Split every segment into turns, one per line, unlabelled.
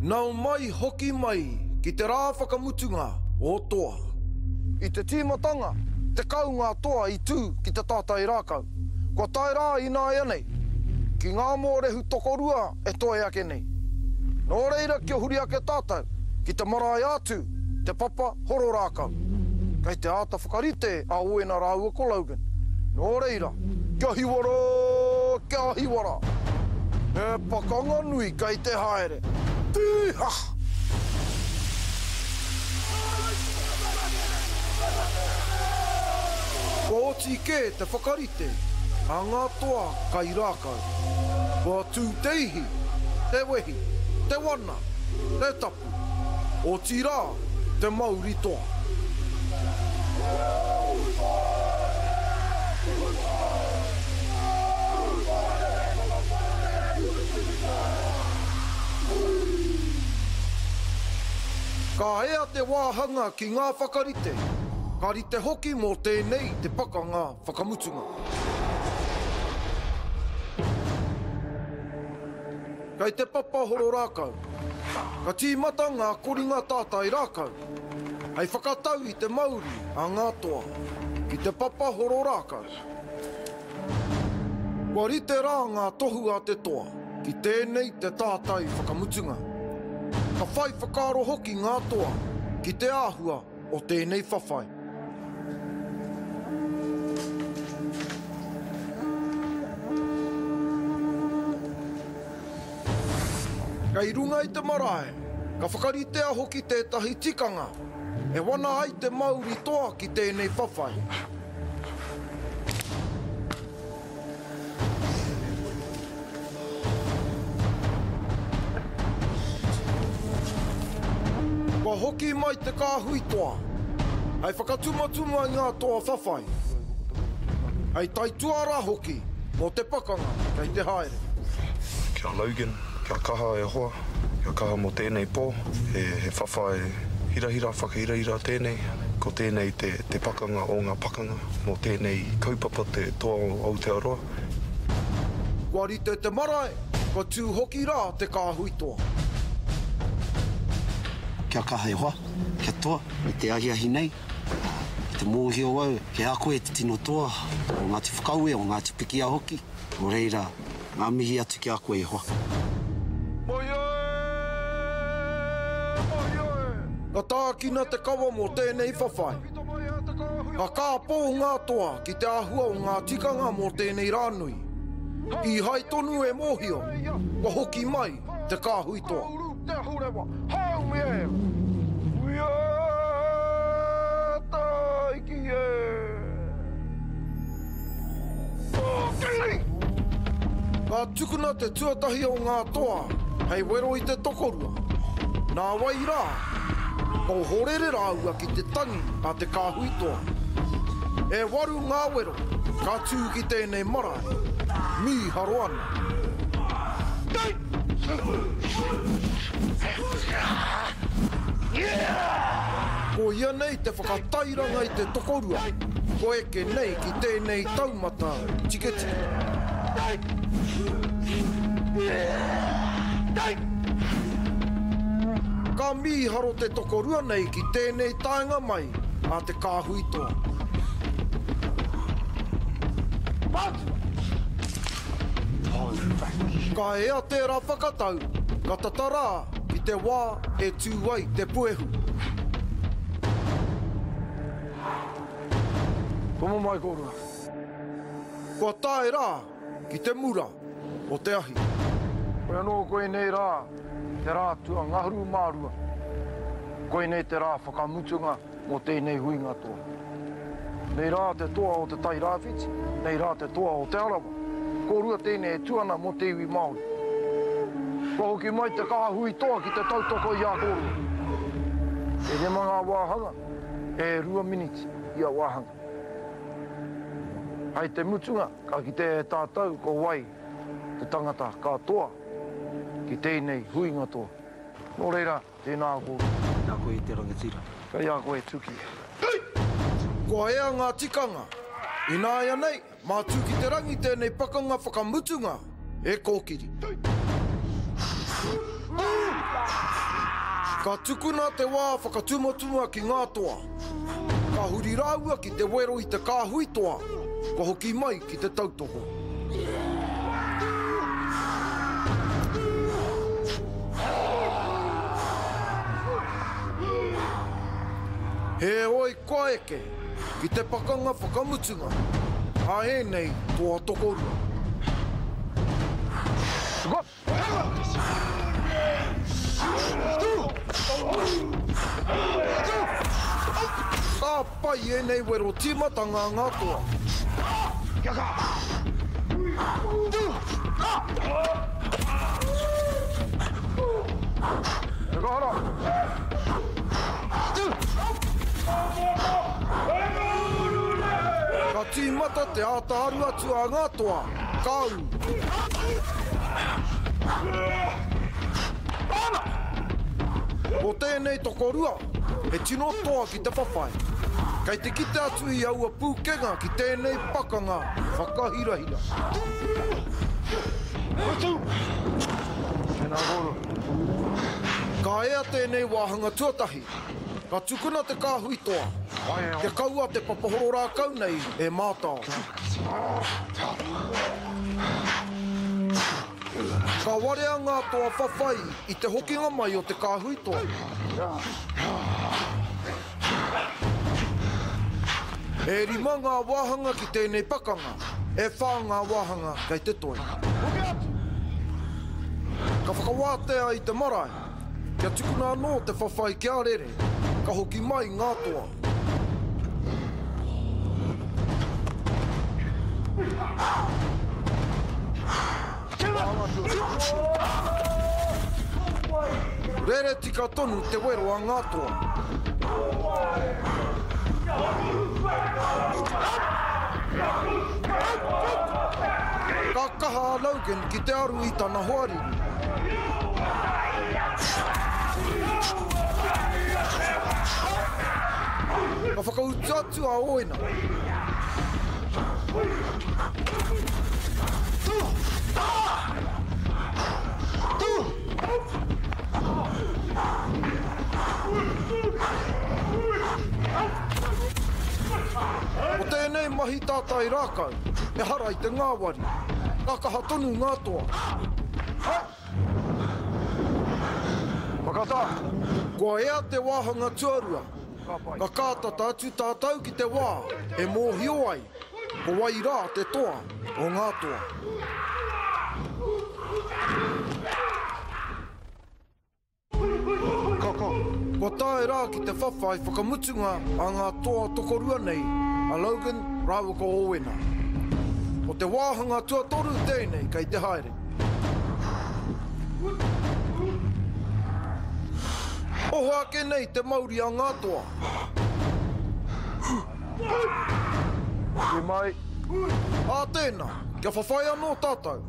Nau mai hoki mai ki te rā whakamutunga o Toa. I te tīmatanga, 10 ngā toa i tū ki te tātai rākau. Kua tae rā ināianei ki ngā mōrehu tokorua e toe ake nei. Nō reira kia huri ake tātou ki te marae ātū, te papa horo rākau. Kei te āta whakarite a Owena rāua ko Logan. Nō reira, kia hiwa rā, kia hiwa rā! He pakanga nui kei te haere. Tīha! Kua oti kē te whakarite a ngā toa kairākau. Kua tū te ihi, te wehi, te wana, te tapu, otirā te mauri toa. Ka ea te wāhanga ki ngā whakarite, ka rite hoki mō tēnei te pakanga whakamutunga. Kei te papa horo rākau. Ka tīmata ngā koringa tātai rākau hei whakatau i te mauri a ngā toa ki te papa horo rākau. Kua rite rā ngā tohu a te toa ki tēnei te tātai whakamutunga. Ka whai whakaaro hoki ngā toa ki te āhua o tēnei whawhai. Kei runga i te marae, ka whakaritea hoki tētahi tikanga e wana ai te mauri toa ki tēnei whawhai. Kua hoki mai te kāhui toa hei whakatumatuma i ngā toa whawhai, hei taituarā hoki mō te pakanga kei te haere.
Ki a Logan, kia kaha e hoa, kia kaha mō tēnei pō, he whawhai hirahira, whakahirahira tēnei, ko tēnei te pakanga o ngā pakanga mō tēnei kaupapa te toa o Aotearoa.
Kua rite te marae, kua tū hoki rā te kāhui toa.
Kia kaha e hoa, kia toa i te ahiahi nei. I te mōhio au kei a koe te tino toa o Ngāti Whakaue, o Ngāti Pikiao hoki. Nō reira, ngā mihi atu ki a koe e hoa.
Mohi e! Mohi e! Ka tākina te kawa mō tēnei whawhai. Ka kāpō ngā toa ki te āhua o ngā tikanga mō tēnei rā nui. Kīhai tonu e mōhio, kua hoki mai te kāhui toa. Ka tukuna te tuatahi o ngā toa hei wero i te tokorua. Nāwai rā, ka ohorere rāua ki te tangi a te kāhui toa. E waru ngā wero ka tū ki tēnei marae, mīharo ana. Ko ia nei te whakatairanga i te tokorua kua eke nei ki tēnei taumata tiketike. Ka mīharo te tokorua nei ki tēnei taenga mai a te kāhui toa. Ka ea tērā whakatau, ka tata rā ki te wā e tū ai te puehu. Tomo mai kōrua. Kua tae rā ki te mura o te ahi. Koe anō koinei rā te rā tuangahuru mā rua. Koinei te rā whakamutunga mō tēnei huinga toa. Nei rā te toa o Te Tai Rāwhiti, nei rā te toa o Te Arawa. Kōrua tēnei e tū ana mō te iwi Māori. Kua hoki mai te kāhui toa ki te tautoko i a kōrua. E rima ngā wāhanga, e rua miniti ia wāhanga. Hai te mutunga, ka kite e tātou ko wai te tangata ka toa ki tēnei huinga toa. Nō reira, Tēnā koutou.
Tēnā koe e te rangatira.
Kei a koe Tuki. Kua ea ngā tikanga. Ināianei, mā Tūkiterangi tēnei pakanga whakamutunga e kōkiri. Ka tukuna te wā whakatumatuma ki ngā toa. Ka huri rāua ki te wero i te kāhui toa, kua hoki mai ki te tautoko. Heoi kua eke ki te pakanga whakamutunga a ēnei toa tokorua. Ka pai ēnei wero tīmatanga a ngā toa. Ka tīmata te āta aru atu a ngā toa, ka ū. Ko tēnei tokorua, he tino toa ki te whawhai. Kei te kite atu i aua pūkenga ki tēnei pakanga whakahirahira. Ka ea tēnei wāhanga tuatahi, ka tukuna te kāhui toa, kia kaua te papahoro rākau nei e mātao. Ka warea ngā toa whawhai i te hokinga mai o te kāhui toa. E rima ngā wāhanga ki tēnei pakanga, e whā ngā wāhanga kei te toe. Ka whakawātea i te marae, kia tukuna anō te whawhai kia rere, ka hoki mai ngā toa. Rere tika tonu te wero a ngā toa. Ka kaha a Logan ki te aru i tana hoariri. Ka whakautu atu a Oena. Ko tēnei mahi tātai rākau, ehara i te ngāwari. Ka kaha tonu ngā toa. Whakatā! Kua ea te wāhanga tuarua. Ka kātata atu tātou ki te wā e mōhio ai ko wai rā te toa o ngā toa. Kua tae rā ki te whawhai whakamutunga a ngā toa tokorua nei, a Logan rāua ko Owena. Ko te wāhanga tuatoru tēnei kei te haere. Oho ake nei te mauri a ngā toa. Hoki mai. Ā tēnā, kia whawhai anō tātou.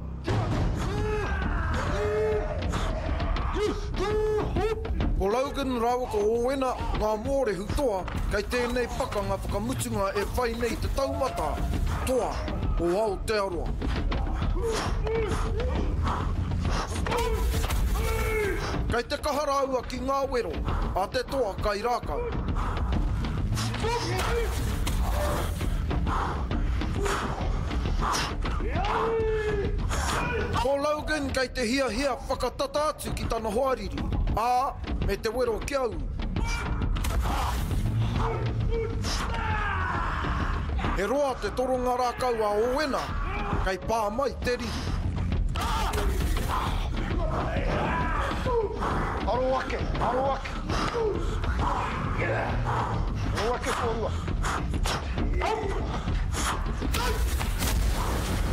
Ko Logan rāua ko Owena ngā mōrehu toa kei tēnei pakanga whakamutunga e whai nei te taumata toa o Aotearoa. Kei te kaha rāua ki ngā wero a te toa kairākau. Ko Logan kei te hiahia whakatata atu ki tana hoariri, ā, me te wero kia ū. He roa te toronga rākau a Owena, kei pā mai te riri.
Aro ake, aro ake. Aro ake kōrua.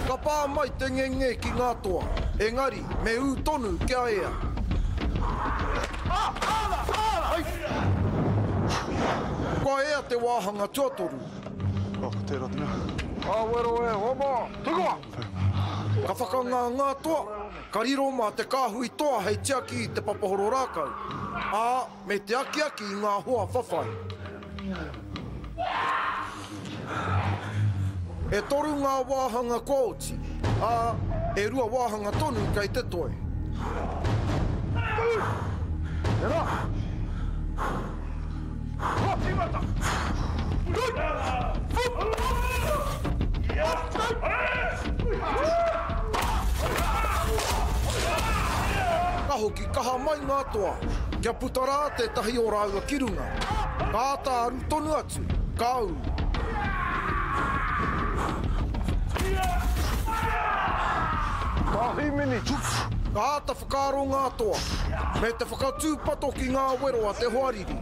Ka pā mai te ngenge ki ngā toa, engari me ū tonu kia ea. Kua ea te wāhanga tuatoru.
Oh, ko tērā te mea.
Ka wero e homa, tukua!
Ka whakangā ngā toa, ka riro mā te kāhui toa hei tiaki i te papahoro rākau, ā, me te akiaki i ngā hoa whawhai. E toru ngā wāhanga kua oti, ā, e rua wāhanga tonu kei te toe. hoki kaha mai ngā toa, kia puta rā tētahi o rāua ki runga. Ka āta aru tonu atu, ka ū.
Ka hīmeni!
Ka āta whakaaro ngā toa, me te whakatūpato ki ngā wero a te hoariri,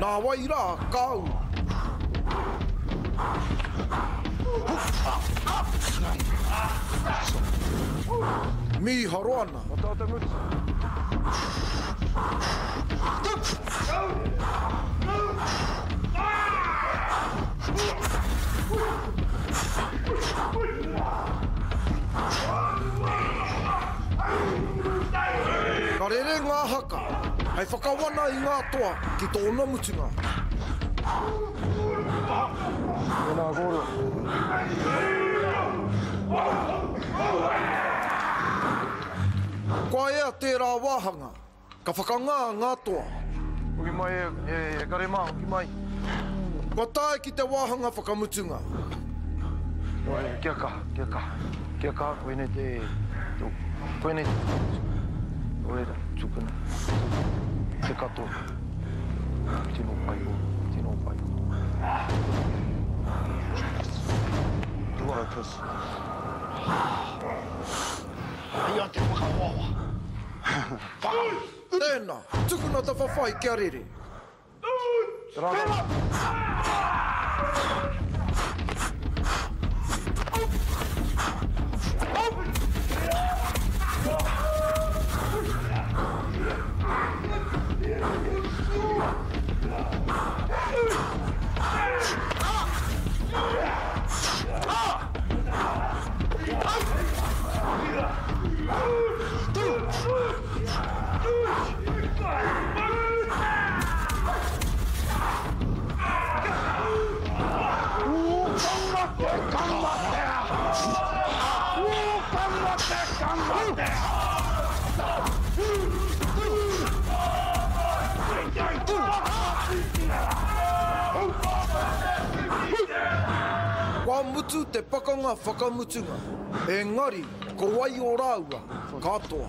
nā wai rā ka ū. Mīharo ana. Ka rere ngā haka hei whakawana i ngā toa ki tōna mutunga.
Tēnā kōrua.
Kua ea tērā wāhanga, ka whakangā ngā toa.
Hoki mai e, e kare mā, hoki mai.
Kua tae ki te wāhanga whakamutunga.
Nō reira, kia kaha, kia kaha, kia kaha, koinei te, koinei te whakamutunga. Nō reira, tukuna, tukuna, te katoa. Tino pai kōrua, tino pai kōrua.
Focus.
Ia te whakahoahoa. Whakauru!
Tēnā, tukuna te whawhai kia rere.
Te rākau.
Kua mutu te pakanga whakamutunga, engari ko wai o rāua ka toa.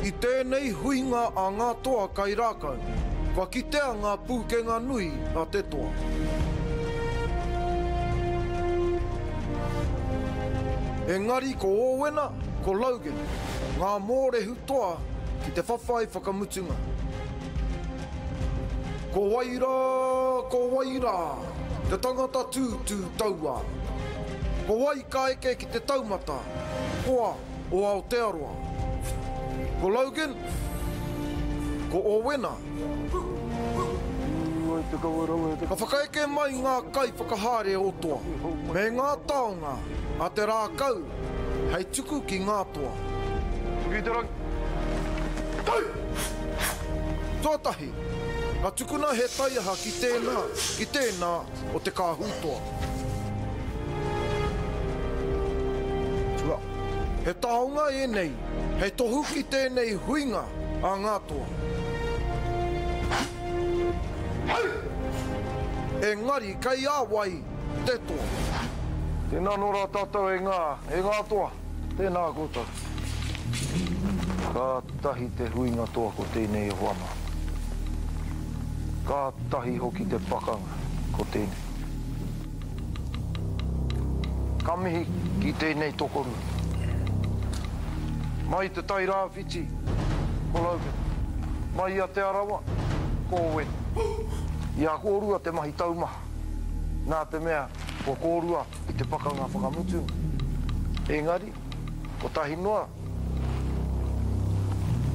I tēnei huinga a ngā toa kairākau, kua kitea ngā pūkenga nui a te toa. Engari ko Ōwena, ko Logan, ngā mōrehu toa ki te whawhai whakamutunga. Ko wai rā, ko wai rā, te tangata tūtū tauā? Ko wai ka eke ki te taumata, koa o Aotearoa? Ko Logan? Ko Owena? Ka whakaeke mai ngā kaiwhakahaere o Toa me ngā taonga a te rākau hei tuku ki ngā toa.
Tuki te rangi. Tau!
Tuatahi, ka tukuna he taiaha ki tēnā, ki tēnā o te kāhui toa. Tua. He taonga ēnei hei tohu ki tēnei huinga a ngā toa. Hei! Engari kei a wai te toa?
Tēnā nō rā tātou e ngā, e ngā toa. Tēnā koutou. Kātahi te huinga toa ko tēnei e hoa mā. Kātahi hoki te pakanga ko tēnei. Ka mihi ki tēnei tokorua. Mai Te Tai Rāwhiti, ko Logan. Mai i a Te Arawa, ko Owen. I a kōrua te mahi taumaha, nā te mea kua kōrua i te pakanga whakamutunga. Engari, kotahi noa,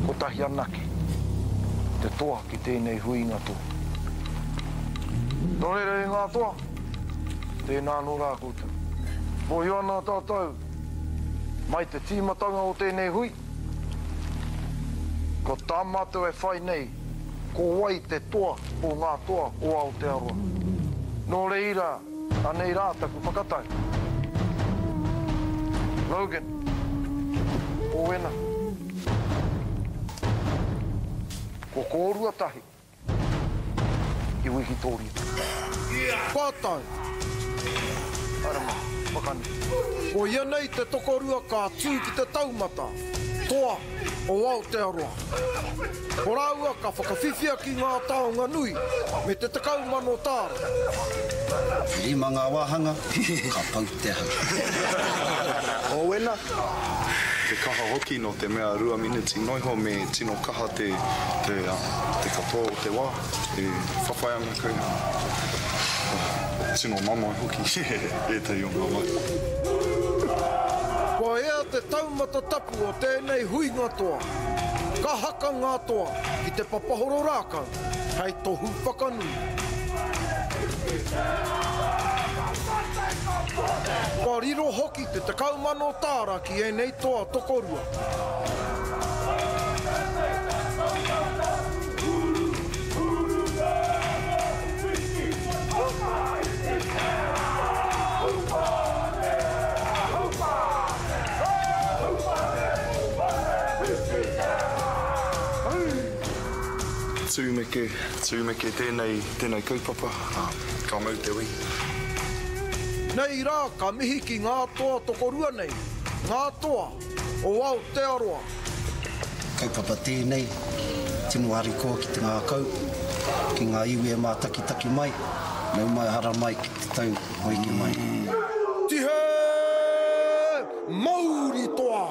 kotahi anake te toa ki tēnei huinga toa. Nō reira e ngā toa, tēnā anō rā koutou. Mōhio ana tātou, mai te tīmatanga o tēnei hui, ko tā mātou e whai nei, ko wai te toa o ngā toa o Aotearoa. Nō reira, Anei rā taku whakatau. Logan, Owena, ko kōrua tahi i wikitōria.
Kua tau.
Haere mai, whakanui.
Koia nei te tokorua ka tū ki te taumata, toa o Aotearoa. Ko rāua ka whakawhiwhia ki ngā taonga nui me te 10,000 tāra.
E rima ngā wāhanga, ka pau te hau.
Owena. Te kaha hoki nō te mea 2 miniti noiho me tino kaha te, te, te katoa o te wā e whawhai ana koe. Tino mamae hoki ētahi o ngā wā.
Kua ea te taumata tapu o tēnei huinga toa. Ka haka ngā toa ki te papahoro rākau hei tohu whakanui. Kua riro hoki te 10,000 tāra ki ēnei toa tokorua.
Tūmeke, tūmeke tēnei, tēnei kaupapa, ka mau te wehi.
Nei rā ka mihi ki ngā toa tokorua nei, ngā toa o Aotearoa.
Kaupapa tēnei, tino harikoa ki te ngākau, ki ngā iwi e mātakitaki mai, nau mai haramai ki te tau hoeke mai.
Tihe mauri toa!